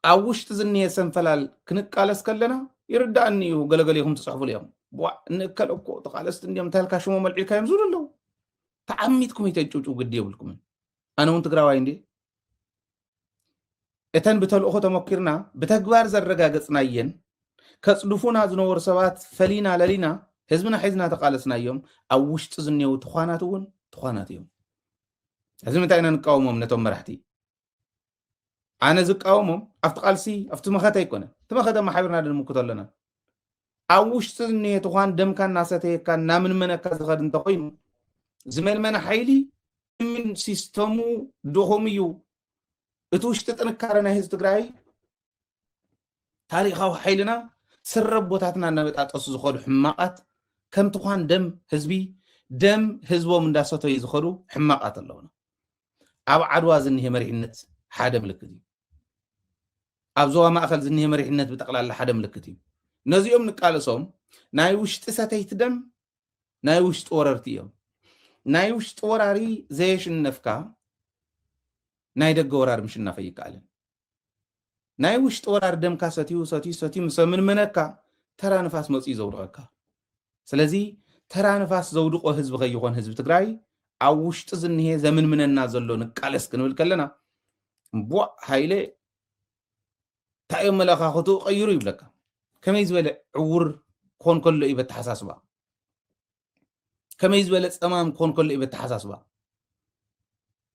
ኣብ ውሽጢ ዝኒሄ ሰንፈላል ክንቃለስ ከለና ይርዳእኒ እዩ። ገለገሌኹም ትፅሕፉሉ እዮም። ቧዕ፣ ንእከለ እኮ ተቃለስቲ እንዲዮም፣ እንታይ ኢልካ ሽሞም ኣልዒልካዮም ዝብሉ ኣለዉ። ተዓሚትኩም ይተጭውጭው ግዲ የብልኩምን። ኣነ እውን ትግራዋይ እንዴ? እተን ብተልእኾ ተመኪርና ብተግባር ዘረጋገጽናየን ከጽድፉና ዝነበሩ ሰባት ፈሊና ለሊና ህዝብና ሒዝና ተቃለስናዮም። ኣብ ውሽጢ ዝኔው ትዃናት እውን ትዃናት እዮም። ሕዚ ምንታይ ኢና ንቃወሞም ነቶም መራሕቲ? ኣነ ዝቃወሞም ኣብቲ ቃልሲ ኣብቲ መኸተ ኣይኮነ። እቲ መኸተ ማሓቢርና ድንምክቶ ኣለና። ኣብ ውሽጢ ዝኒሄ ትዃን ደምካ እናሰተየካ እናምንመነካ ዝኸድ እንተኾይኑ ዝመልመነ ሓይሊ ምን ሲስተሙ ድኹም እዩ። እቲ ውሽጢ ጥንካረ ናይ ህዝቢ ትግራይ ታሪኻዊ ሓይልና ስረ ኣቦታትና እናበጣጠሱ ዝኸዱ ሕማቓት ከም ትዃን ደም ህዝቢ ደም ህዝቦም እንዳሰተዩ ዝኸዱ ሕማቓት ኣለውና። ኣብ ዓድዋ ዝኒሄ መሪሕነት ሓደ ምልክት እዩ። ኣብ ዞባ ማእኸል ዝኒሄ መሪሕነት ብጠቕላላ ሓደ ምልክት እዩ። ነዚኦም ንቃለሶም ናይ ውሽጢ ሰተይቲ ደም ናይ ውሽጢ ወረርቲ እዮም። ናይ ውሽጢ ወራሪ ዘየሽነፍካ ናይ ደገ ወራሪ ምሽናፍ ኣይከኣልን። ናይ ውሽጢ ወራሪ ደምካ ሰትዩ ሰትዩ ሰትዩ ምስ ኣምንመነካ ተራ ንፋስ መፅኡ ዘውድቐካ። ስለዚ ተራ ንፋስ ዘውድቆ ህዝቢ ከይኾን ህዝቢ ትግራይ ኣብ ውሽጢ ዝኒሄ ዘምንምነና ዘሎ ንቃለስ ክንብል ከለና እምቧእ ሃይለ እንታይ እዮም መለኻኽቱ ቀይሩ ይብለካ። ከመይ ዝበለ ዕውር ክኾን ከሎ እዩ በተሓሳስባ። ከመይ ዝበለ ፀማም ክኾን ከሎ እዩ በተሓሳስባ።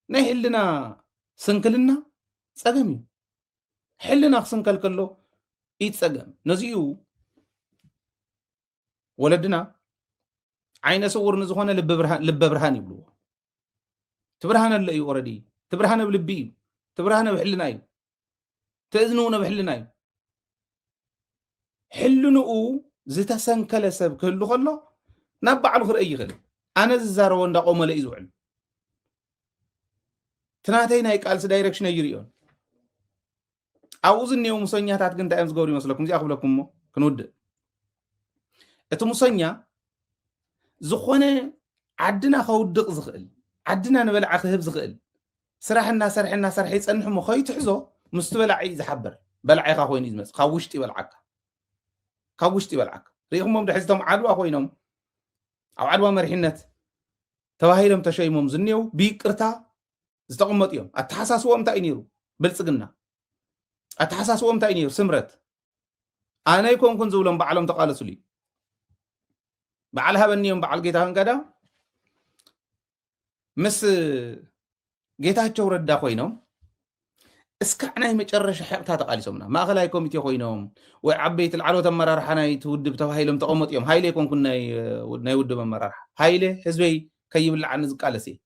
ናይ ሕልና ስንክልና ፀገም እዩ። ሕልና ክስንከል ከሎ እዩ ፀገም። ነዚኡ ወለድና ዓይነ ስውር ንዝኾነ ልበ ብርሃን ይብልዎ። ትብርሃን ኣሎ እዩ ኦረዲ። ትብርሃን ብ ልቢ እዩ። ትብርሃን ብ ሕልና እዩ። ትእዝንኡ ነብ ሕልና እዩ። ሕልንኡ ዝተሰንከለ ሰብ ክህሉ ከሎ ናብ ባዕሉ ክርኢ ይኽእል። ኣነ ዝዛረቦ እንዳቆመለ እዩ ዝውዕል። ትናተይ ናይ ቃልሲ ዳይሬክሽን ኣይርእዮን። ኣብኡ ዝኒአው ሙሰኛታት ግን እንታይ እዮም ዝገብሩ ይመስለኩም? እዚኣ ክብለኩም እሞ ክንውድእ። እቲ ሙሰኛ ዝኾነ ዓድና ከውድቕ ዝኽእል፣ ዓድና ንበልዓ ክህብ ዝኽእል ስራሕ እናሰርሐ እናሰርሐ ይፀንሕ እሞ ከይትሕዞ ምስቲ በላዒ እዩ ዝሓበር። በላዒኻ ኮይኑ እዩ ዝመፅእ። ካብ ውሽጢ ይበልዓካ። ካብ ውሽጢ ይበልዓካ። ርኢኹሞም ዶ ሕዚ እቶም ዓድዋ ኮይኖም ኣብ ዓድዋ መሪሕነት ተባሂሎም ተሸይሞም ዝኔው ብይቅርታ ዝተቐመጡ እዮም። ኣተሓሳስቦም እንታይ እዩ ነይሩ? ብልፅግና። ኣተሓሳስቦም እንታይ እዩ ነይሩ? ስምረት። ኣነ ኣይኮንኩን ዝብሎም ባዕሎም ተቃለሱሉ እዩ። በዓል ሃበኒ እዮም በዓል ጌታሁን ገዳ ምስ ጌታቸው ረዳ ኮይኖም እስካዕ ናይ መጨረሻ ሕቕታ ተቃሊሶምና። ማእኸላይ ኮሚቴ ኮይኖም ወይ ዓበይቲ ላዕለዎት ኣመራርሓ ናይቲ ውድብ ተባሂሎም ተቐመጡ እዮም። ሃይለ ኣይኮንኩን ናይ ናይ ውድብ ኣመራርሓ። ሃይለ ህዝበይ ከይብልዓኒ ዝቃለስ እየ።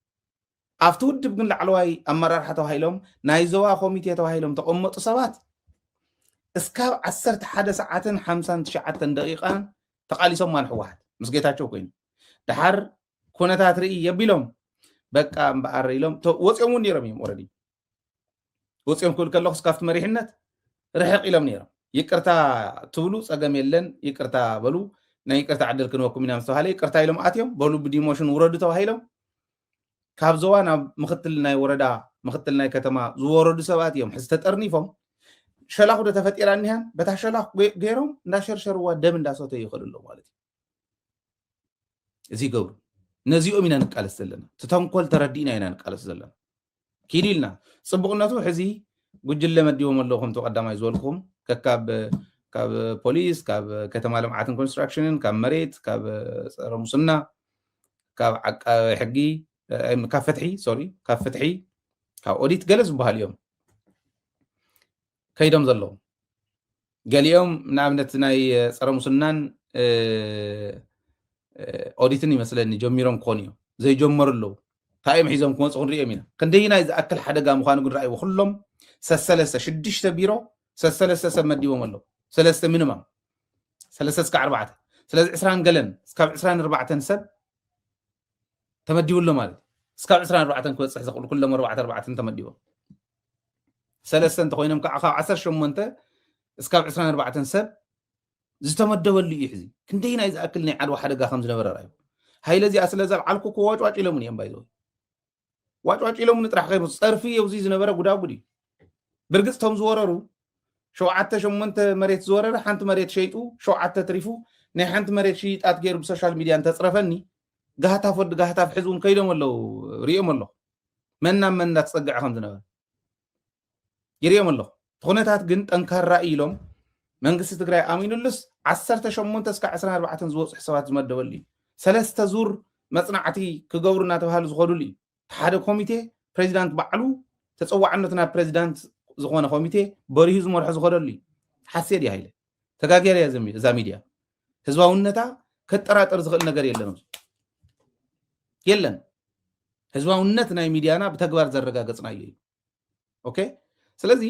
ኣብቲ ውድብ ግን ላዕለዋይ ኣመራርሓ ተባሂሎም ናይ ዞባ ኮሚቴ ተባሂሎም ተቐመጡ ሰባት እስካብ ዓሰርተ ሓደ ሰዓትን ሓምሳን ትሽዓተን ደቂቓን ተቃሊሶም ማን ህወሓት ምስ ጌታቸው ኮይኑ። ደሓር ኩነታት ርኢ የቢሎም በቃ እምበኣር ኢሎም ተ- ወፂኦም እውን ነይሮም እዮም። ኦረዲ ወፂኦም ክብል ከለኹስ ካብቲ መሪሕነት ርሕቕ ኢሎም ነይሮም። ይቅርታ ትብሉ ፀገም የለን፣ ይቅርታ በሉ፣ ናይ ይቅርታ ዕድል ክንወኩም ኢና ምስ ተባሃለ ይቅርታ ኢሎም ኣትዮም። በሉ ብዲሞሽን ውረዱ ተባሂሎም ካብ ዞባ ናብ ምክትል ናይ ወረዳ ምክትል ናይ ከተማ ዝወረዱ ሰባት እዮም ሕዚ ተጠርኒፎም። ሸላኹ ዶ ተፈጢራ እኒሃን በታ ሸላኹ ገ- ገይሮም እንዳሸርሸርዋ ደም እንዳሰተዩ ይኸዱ ኣለዉ ማለት እዩ። እዚ ይገብሩ። ነዚኦም ኢና ንቃለስ ዘለና። እቲ ተንኮል ተረዲእና ኢና ንቃለስ ዘለና። ኪዱ ኢልና ፅቡቕነቱ ሕዚ ጉጅለ መዲቦም ኣለዉ ከምቲ ቀዳማይ ዝበልኩም ከካብ ካብ ፖሊስ ካብ ከተማ ልምዓትን ኮንስትራክሽንን ካብ መሬት ካብ ፀረ ሙስና ካብ ዓቃቢ ሕጊ እ፣ ካብ ፍትሒ ሶሪ ካብ ፍትሒ ካብ ኦዲት ገለ ዝበሃሉ እዮም ከይዶም ዘለዉ። ገሊኦም ንኣብነት ናይ እ፣ ፀረ ሙስናን እ፣ እ፣ ኦዲትን ይመስለኒ ጀሚሮም ክኾኑ እዮም ዘይጀመሩ ኣለዉ። እንታይ እዮም ሒዞም ክመፁ ክንሪኦም ኢና። ክንደይናይ ዝኣክል ሓደጋ ምዃኑ ግን ረኣይዎ። ኩሎም ሰሰለስተ ሽዱሽተ ቢሮ ሰሰለስተ ሰብ መዲቦም ኣለዉ። ሰለስተ ሚኒማም ሰለስተ እስካብ ኣርባዕተ ስለዚ ዕስራን ገለን እስካብ ዕስራን ኣርባዕተን ሰብ ተመዲቡ ኣሎ ማለት እዩ። እስካብ ዕስራን ኣርባዕተን ክበፅሕ ዝኽእሉ ኩሎም ኣርባዕተ ኣርባዕተን ተመዲቦም ሰለስተ እንተኮይኖም ከዓ ካብ ዓሰርተ ሸሞንተ እስካብ ዕስራን ኣርባዕተን ሰብ ዝተመደበሉ እዩ። ሕዚ ክንደይ ናይ ዝኣክል ናይ ዓድዋ ሓደጋ ከም ዝነበረ ራዩ ሃይለ እዚኣ ስለ ዘልዓልኩ ክዋጭዋጭ ኢሎምን እዮም ባይዘው ዋጭዋጭ ኢሎም ንጥራሕ ከይሩ ፀርፊ የውዚ ዝነበረ ጉዳጉድ እዩ። ብርግፅ ቶም ዝወረሩ ሸውዓተ ሸሞንተ መሬት ዝወረረ ሓንቲ መሬት ሸይጡ ሸውዓተ ትሪፉ ናይ ሓንቲ መሬት ሽይጣት ገይሩ ብሶሻል ሚድያ እንተፅረፈኒ ጋህታፍ ወዲ ጋህታፍ ሕዚ እውን ከይዶም ኣለዉ ሪኦም ኣለኹ መን ናብ መን እንዳተፀግዐ ከም ዝነበረ ይሪኦም ኣለኹ እቲ ኩነታት ግን ጠንካራ እዩ ኢሎም መንግስቲ ትግራይ ኣሚኑሉስ ዓሰርተ ሸሞንተ እስካብ ዕስራን ኣርባዕተን ዝወፁ ሰባት ዝመደበሉ እዩ ሰለስተ ዙር መፅናዕቲ ክገብሩ እናተባሃሉ ዝኸዱሉ እዩ ሓደ ኮሚቴ ፕሬዚዳንት ባዕሉ ተፀዋዕነቱ ናብ ፕሬዚዳንት ዝኾነ ኮሚቴ በሪሁ ዝመርሖ ዝኸደሉ እዩ ሓሴት እዩ ሃይለ ተጋጊያ እያ እዛ ሚድያ ህዝባውነታ ከጠራጠር ዝኽእል ነገር የለን የለን ህዝባውነት ናይ ሚድያና ብተግባር ዘረጋገፅናዮ እዩ ኦኬ ስለዚ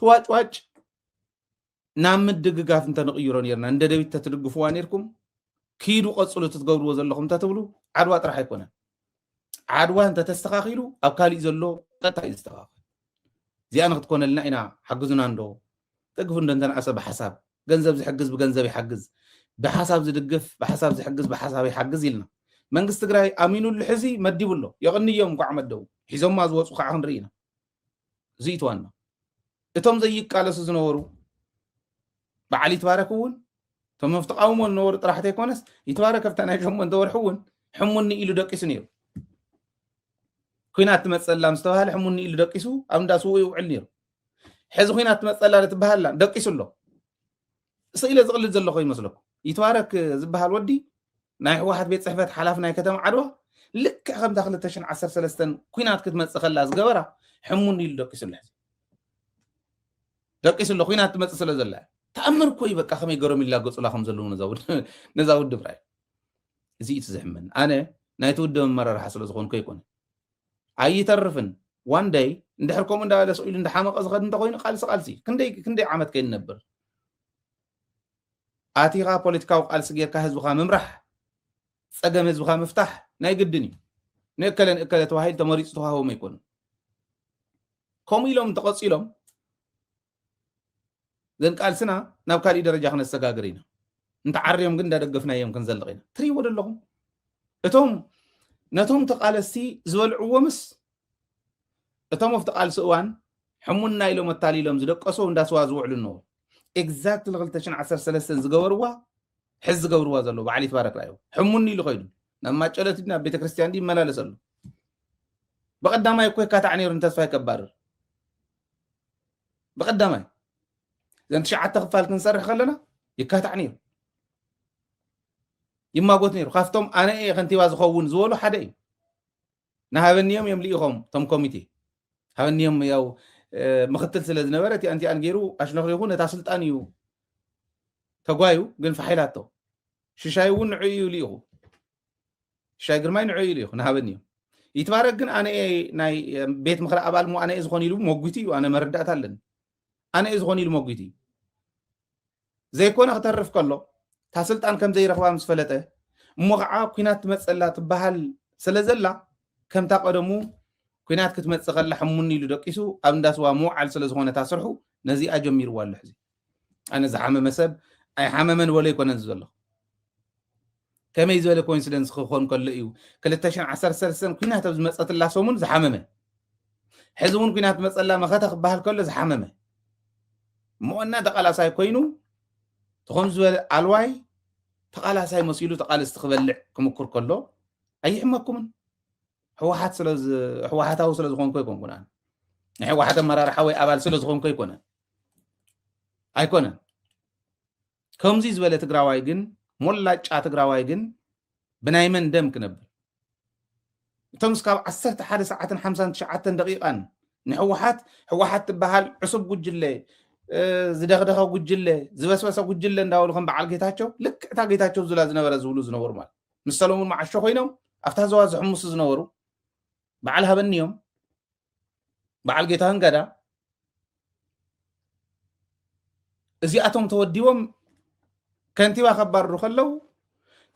ትዋጭዋጭ ናብ ምድግጋፍ እንተንቕይሮ ነርና እንደ ደቢት ተትድግፍዋ ነርኩም ኪዱ ቀፅሉ ትትገብርዎ ዘለኹም እንተትብሉ ዓድዋ ጥራሕ ኣይኮነን ዓድዋ እንተተስተኻኺሉ ኣብ ካሊእ ዘሎ ቀጥታ እዩ ዝተኻኸል እዚኣ ንክትኮነልና ኢና ሓግዙና እንዶ ጠግፉ እንዶ እንተነኣሰ ብሓሳብ ገንዘብ ዝሕግዝ ብገንዘብ ይሓግዝ ብሓሳብ ዝድግፍ ብሓሳብ ዝሕግዝ ብሓሳብ ይሓግዝ ኢልና መንግስቲ ትግራይ ኣሚኑሉ ሕዚ መዲቡ ኣሎ የቕንዮም እንኳዕ መደቡ ሒዞማ ዝወፁ ከዓ ክንርኢ ኢና እዚ እዩ ዋና እቶም ዘይቃለሱ ዝነበሩ በዓል ይትባረክ እውን እቶም ኣብ ተቃውሞ ዝነበሩ ጥራሕ ተይኮነስ ይትባረክ ኣብታ ናይ ሸሞንተ ወርሒ እውን ሕሙኒ ኢሉ ደቂሱ ነይሩ ኩናት ትመፀላ ምስ ተባሃለ ሕሙኒ ኢሉ ደቂሱ ኣብ እንዳ ስውኡ ይውዕል ነይሩ ሕዚ ኩናት ትመፀላ ትበሃላ ደቂሱ ኣሎ ስኢለ ዝቕልድ ዘለኹ ይመስለኩም ይትባረክ ዝበሃል ወዲ ናይ ህወሓት ቤት ፅሕፈት ሓላፊ ናይ ከተማ ዓድዋ ልክዕ ከምታ ክልተ ሽሕን ዓሰርተ ሰለስተን ኩናት ክትመፅእ ከላ ዝገበራ ሕሙን ኢሉ ደቂሱ ኣሎ ሕዚ ደቂሱ ኣሎ ኩናት ትመፅእ ስለ ዘላ ተኣምር እኮ እዩ በቃ ከመይ ገሮም ይላገፁላ ከም ዘለዉ ነዛ ውድብ ራይ እዚ እዩ ዘሕመኒ ኣነ ናይቲ ውድብ ኣመራርሓ ስለ ዝኾንኩ ኣይኮነ ኣይተርፍን one day እንድሕር ከምኡ እንዳበለ ስቕ ኢሉ እንዳሓመቐ ዝኸድ እንተኮይኑ ቃልሲ ቃልሲ ክንደይ ክንደይ ዓመት ከይንነብር ኣቲኻ ፖለቲካዊ ቃልሲ ጌርካ ህዝብኻ ምምራሕ ፀገም ህዝብኻ ምፍታሕ ናይ ግድን እዩ ንእከለ ንእከለ ተባሂሉ ተመሪፁ ተዋህቦም ኣይኮኑን ከምኡ ኢሎም እንተቐፂሎም ዘን ቃልስና ናብ ካሊእ ደረጃ ክነሰጋግር ኢና እንተዓርዮም ግን እንዳደገፍናዮም ክንዘልቕ ኢና ትሪእዎ ዘለኹም እቶም ነቶም ተቃለስቲ ዝበልዕዎ ምስ እቶም ኣብቲ ቃልሲ እዋን ሕሙና ኢሎም ኣታሊሎም ዝደቀሱ እንዳስዋ ዝውዕሉ ኣለዉ exactly ክልተ ሽሕን ዓሰርተ ሰለስተን ዝገበርዋ ሕዚ ዝገብርዋ ዘለዉ በዓል ይትባረክ ራእዩ ሕሙኒ ኢሉ ከይዱ ናብ ማጨለት ናብ ቤተክርስትያን ይመላለስ ኣሎ ብቀዳማይ እኮ ይካታዕ ነይሩ ንተስፋ ይከባርር ብቀዳማይ ዘን ትሽዓተ ክፋል ክንሰርሕ ከለና ይካታዕ ነይሩ ይማጎት ነይሩ ካብቶም ኣነ እየ ከንቲባ ዝኸውን ዝበሉ ሓደ እዩ ንሃበኒዮም እዮም ልኢኾም ቶም ኮሚቴ ሃበኒዮም ያው ምክትል ስለ ዝነበረ እቲኣን እቲኣን ገይሩ ኣሽነኽሪኹ ነታ ስልጣን እዩ ተጓዩ ግን ፋሒላቶ ሽሻይ እውን ንዑ እዩ ልኢኹ ሽሻይ ግርማይ ንዑ እዩ ልኢኹ ንሃበኒዮም ይትባረክ ግን ኣነ ናይ ቤት ምክሪ ኣባል ሞ ኣነ ዝኾን ኢሉ መጉቲ እዩ ኣነ መረዳእታ ኣለኒ ኣነ ዝኾን ኢሉ መጉቲ እዩ ዘይኮነ ክተርፍ ከሎ እታ ስልጣን ከም ዘይረኽባ ምስ ፈለጠ እሞ ከዓ ኩናት ትመፀላ ትበሃል ስለ ዘላ ከምታ ቀደሙ ኩናት ክትመፅእ ከላ ሕሙኒ ኢሉ ደቂሱ ኣብ እንዳስዋ ምውዓል ስለ ዝኾነ እታ ስርሑ ነዚኣ ጀሚርዋ ኣሎ ሕዚ ኣነ ዝሓመመ ሰብ ኣይሓመመን በሎ ኣይኮነን ዘሎ ከመይ ዝበለ ኮይንስደንስ ክኾን ከሎ እዩ ክልተ ሽሕን ዓሰርተ ሰለስተን ኩናት ኣብ ዝመፀትላ ሰሙን ዝሓመመ ሕዚ እውን ኩናት መፀላ መኸተ ክበሃል ከሎ ዝሓመመ እሞና ተቃላሳይ ኮይኑ ትኾም ዝበለ ኣልዋይ ተቃላሳይ መሲሉ ተቃልስቲ ክበልዕ ክምኩር ከሎ ኣይሕመኩምን ህወሓት ስለ ህወሓታዊ ስለ ዝኾንኩ ኣይኮንኩን ኣነ ናይ ህወሓት ኣመራርሓ ወይ ኣባል ስለ ዝኾንኩ ኣይኮነን ኣይኮነን ከምዚ ዝበለ ትግራዋይ ግን ሞላጫ ትግራዋይ ግን ብናይ መን ደም ክነብር እቶም እስካብ ዓሰርተ ሓደ ሰዓትን ሓምሳን ትሽዓተን ደቂቃን ንህወሓት ህወሓት ትበሃል ዕሱብ ጉጅለ ዝደኽደኸ ጉጅለ ዝበስበሰ ጉጅለ እንዳበሉ ከም በዓል ጌታቸው ልክዕታ ጌታቸው ዝላ ዝነበረ ዝብሉ ዝነበሩ ማለት ምስ ሰለሙን መዓሾ ኮይኖም ኣብታ ዘዋ ዝሕምሱ ዝነበሩ በዓል ሃበኒ እዮም በዓል ጌታሁን ገዳ እዚኣቶም ተወዲቦም ከንቲባ ከባርሩ ከለው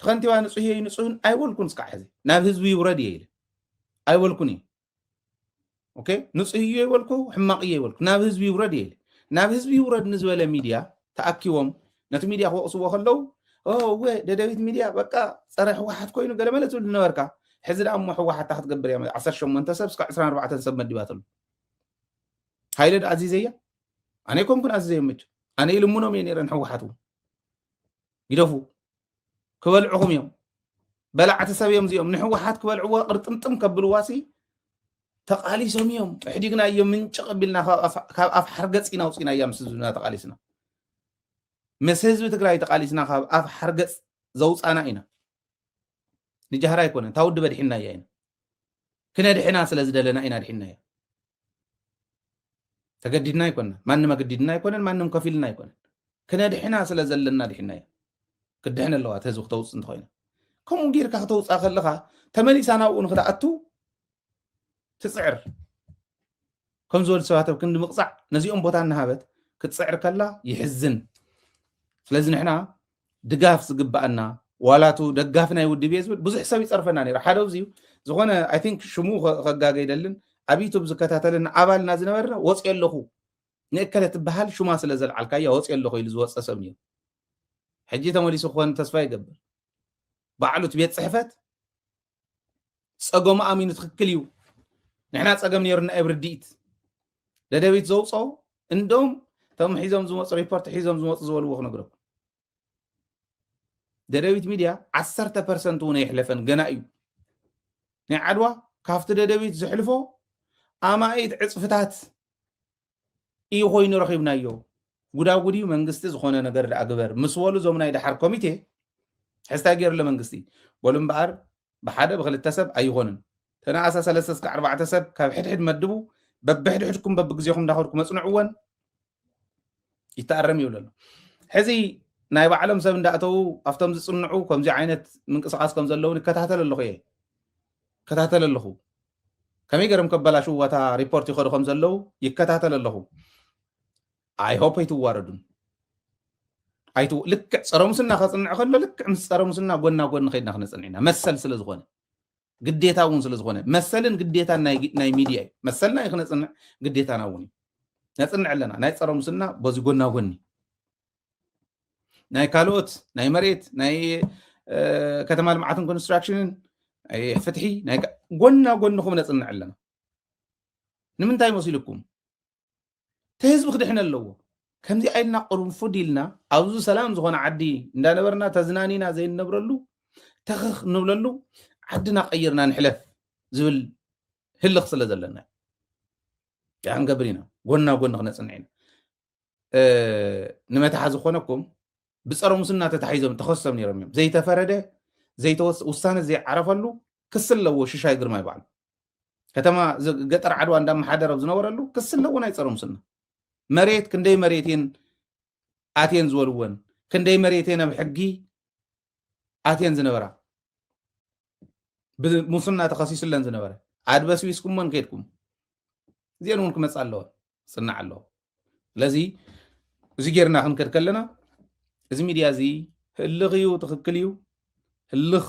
ከንቲባ ንፁህ እየ ንፁህን ኣይበልኩን እስካዕ ሕዚ ናብ ህዝቢ ይውረድ እየ ኢለ ኣይበልኩን እየ ኦኬ ንፁህ እዩ ይበልኩ ሕማቕ እዩ ይበልኩ ናብ ህዝቢ ይውረድ እየ ኢለ ናብ ህዝቢ ይውረድ ንዝበለ ሚድያ ተኣኪቦም ነቲ ሚድያ ክወቕስዎ ከለው እወ ደደቢት ሚድያ በቃ ፀረ ህወሓት ኮይኑ ገለመለ ትብል ዝነበርካ ሕዚ ደኣ እሞ ህወሓት ክትገብር እያ ዓሰርተ ሸሞንተ ሰብ እስካብ ዕስራን ኣርባዕተን ሰብ መዲባትሉ ሃይለ ደኣ ኣዚዘያ ኣነ ይኮንኩን ኣዝዘ የምች ኣነ ይልምኖም እየ ነይረ ንሕወሓት እውን ግደፉ ክበልዕኹም እዮም በላዕቲ ሰብ እዮም እዚኦም ንሕወሓት ክበልዕዎ ቅርጥምጥም ከብልዋሲ ተቃሊሶም እዮም እሕዲግና እዮም ምንጭቕ ቢልና ካብ ኣፍ ሓርገፅ ኢና ውፅኢና እያ ምስ ህዝብና ተቃሊስና ምስ ህዝቢ ትግራይ ተቃሊስና ካብ ኣፍ ሓርገፅ ዘውፃና ኢና ንጃህራ ኣይኮነን ታውዲ በድሒና እያ ኢና ክነድሕና ስለ ዝደለና ኢና ድሒና እያ ተገዲድና ኣይኮነን ማንም ኣገዲድና ኣይኮነን ማንም ከፊልና ኣይኮነን ክነድሕና ስለ ዘለና ድሒና እያ ክድሕን ኣለዋ እቲ ህዝቢ ክተውፅእ እንተኮይና ከምኡ ጌርካ ክተውፅኣ ከለካ ተመሊሳ ናብኡ ንክትኣቱ ትፅዕር ከም ዝበሉ ሰባት ኣብ ክንዲ ምቕፃዕ ነዚኦም ቦታ እናሃበት ክትፅዕር ከላ ይሕዝን ስለዚ ንሕና ድጋፍ ዝግበኣና ዋላቱ ደጋፊ ናይ ውድብ እየ ዝብል ብዙሕ ሰብ ይፀርፈና ነይሩ ሓደ ኣብዚ ዝኾነ I think ሽሙ ከጋገይደልን ኣብ ዩቱብ ዝከታተልን ኣባልና ዝነበርና ወፂኦ ኣለኹ ንእከለ ትበሃል ሹማ ስለ ዘልዓልካያ ወፂኦ ኣለኹ ኢሉ ዝወፀ ሰብ ነይሩ ሕጂ ተመሊሱ ክኾን ተስፋ ይገብር ባዕሉ እቲ ቤት ፅሕፈት ፀገሙ ኣሚኑ ትክክል እዩ ንሕና ፀገም ነይሩና እየ ብርድኢት ደደቢት ዘውፅኦ እንደውም እቶም ሒዞም ዝመፁ ሪፖርት ሒዞም ዝመፁ ዝበልዎ ክነግረኩም ደደቢት ሚድያ ዓሰርተ ፐርሰንት እውን ኣይሕለፈን ገና እዩ ናይ ዓድዋ ካብቲ ደደቢት ዘሕልፎ ኣማኢት ዕፅፍታት እዩ ኮይኑ ረኺብናዮ ጉዳጉድ እዩ መንግስቲ ዝኾነ ነገር ደኣ ግበር ምስ በሉ እዞም ናይ ደሓር ኮሚቴ ሕዝታይ ገይሩለ መንግስቲ በሉ እምበኣር ብሓደ ብክልተ ሰብ ኣይኾንን ተነኣሰ ሰለስተ እስከ ኣርባዕተ ሰብ ካብ ሕድሕድ መድቡ በብሕድሕድኩም በብግዜኹም እንዳኸድኩም ኣፅንዕወን ይተኣረም ይብል ኣሎ ሕዚ ናይ ባዕሎም ሰብ እንዳእተዉ ኣብቶም ዝፅንዑ ከምዚ ዓይነት ምንቅስቃስ ከም ዘለዉ ይከታተል ኣለኹ እየ ይከታተል ኣለኹ ከመይ ገይሮም ከበላሽዋታ ሪፖርት ይኸዱ ከም ዘለዉ ይከታተል ኣለኹ ኣይሆፕ ኣይትዋረዱን ኣይት ልክዕ ፀረ ሙስና ከፅንዕ ከሎ ልክዕ ምስ ፀረ ሙስና ጎና ጎኒ ከይድና ክነፅንዕ ኢና መሰል ስለ ዝኾነ ግዴታ እውን ስለ ዝኾነ መሰልን ግዴታን ናይ ሚድያ እዩ መሰልና እዩ ክነፅንዕ ግዴታና እውን እዩ ነፅንዕ ኣለና ናይ ፀረ ሙስና በዚ ጎና ጎኒ ናይ ካልኦት ናይ መሬት ናይ ከተማ ልምዓትን ኮንስትራክሽንን ፍትሒ ጎና ጎንኹም ነፅንዕ ኣለና ንምንታይ መሲልኩም እቲ ህዝቢ ክድሕነ ኣለዎ ከምዚ ኣይልና ቅርንፉድ ኢልና ኣብዚ ሰላም ዝኾነ ዓዲ እንዳነበርና ተዝናኒና ዘይንነብረሉ ተኽኽ ንብለሉ ዓድና ቀይርና ንሕለፍ ዝብል ህልኽ ስለ ዘለና ያ ክንገብር ኢና ጎና ጎኒ ክነፅንዕ ኢና ንመታሓዚ ዝኾነኩም ብፀረ ሙስና ተታሒዞም ተኸሶም ነይሮም እዮም ዘይተፈረደ ዘይተወስ ውሳነ ዘይዓረፈሉ ክሲ ኣለዎ ሽሻይ ግርማይ ባዕሉ ከተማ ገጠር ዓድዋ እንዳመሓደረ ዝነበረሉ ክሲ ኣለዎ ናይ ፀረ ሙስና መሬት ክንደይ መሬት እየን ኣትየን ዝበልወን ክንደይ መሬት እየን ኣብ ሕጊ ኣትየን ዝነበራ ብሙስና ተኸሲሱለን ዝነበረ ኣድበስቢስኩሞን ከድኩም እዚአን እውን ክመፃ ኣለወን ፅናዕ ኣለዎ ስለዚ እዚ ጌርና ክንከድ ከለና እዚ ሚድያ እዚ ህልኽ እዩ ትኽክል እዩ ህልኽ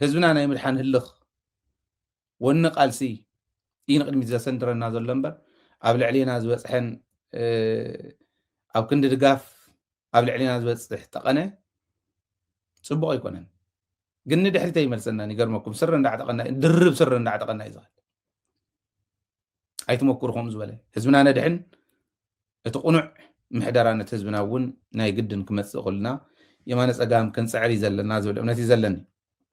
ህዝብና ናይ ምድሓን ህልኽ ወኒ ቃልሲ እዩ ንቅድሚት ዘሰንድረና ዘሎ እምበር ኣብ ልዕሌና ዝበፅሐን ኣብ ክንዲ ድጋፍ ኣብ ልዕሌና ዝበፅሕ ጠቐነ ፅቡቕ ኣይኮነን ግን ንድሕሪተ ይመልሰና ይገርመኩም ስረ እንዳዕጠቐና ድርብ ስረ እንዳዕጠቐና እዩ ዝኸል ኣይትመክሩ ከምኡ ዝበለ ህዝብና ነድሕን እቲ ቁኑዕ ምሕደራ ነቲ ህዝብና እውን ናይ ግድን ክመፅእ ከሉና የማነ ፀጋም ክንፅዕር እዩ ዘለና ዝብል እምነት እዩ ዘለኒ